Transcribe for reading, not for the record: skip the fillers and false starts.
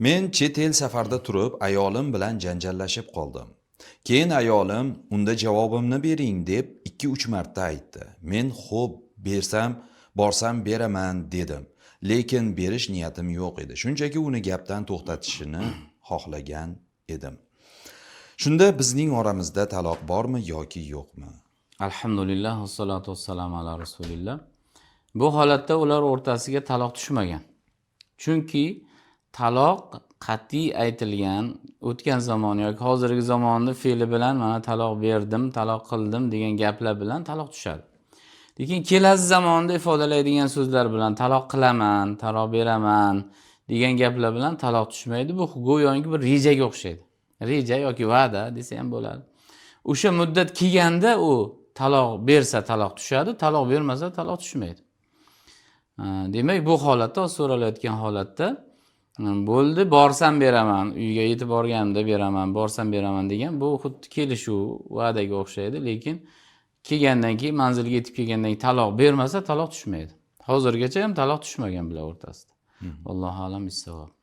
Men chet el safarda turib, ayolim bilan janjallashib qoldim. Keyin ayolim unda javobimni bering deb 2-3 marta aytdi. Men xo'p, bersam, borsam beraman dedim. Lekin berish niyatim yo'q edi. Shunchaki uni gapdan to'xtatishini xohlagan edim. Shunda bizning oramizda taloq bormi yoki yo'qmi? Alhamdulillah, vassalotu vassalamu ala rasulillah. Bu holatda ular o'rtasiga taloq tushmagan. Chunki taloq qat'iy aytilgan o'tgan zamon yoki hozirgi zamonni fe'li bilan, mana taloq berdim, taloq qildim degan gaplar bilan taloq tushadi. Lekin kelasi zamonda ifodalaydigan so'zlar bilan taloq qilaman, taloq beraman degan gaplar bilan taloq tushmaydi. Bu go'yoki bir rejaga o'xshaydi. Reja yoki va'da desa ham bo'ladi. O'sha muddat kelganda u taloq bersa taloq tushadi, taloq bermasa taloq tushmaydi. Demak, bu holatda, so'ralayotgan holatda bo'ldi, borsam beraman, uyga yetib borganimda beraman, borsam beraman degan, bu xuddi kelishuv, va'daga o'xshaydi, lekin kelgandan keyin, manzilga yetib kelgandan keyin taloq bermasa taloq tushmaydi. Hozirgacha ham taloq tushmagan bular o'rtasida. Allohu alam bissavob.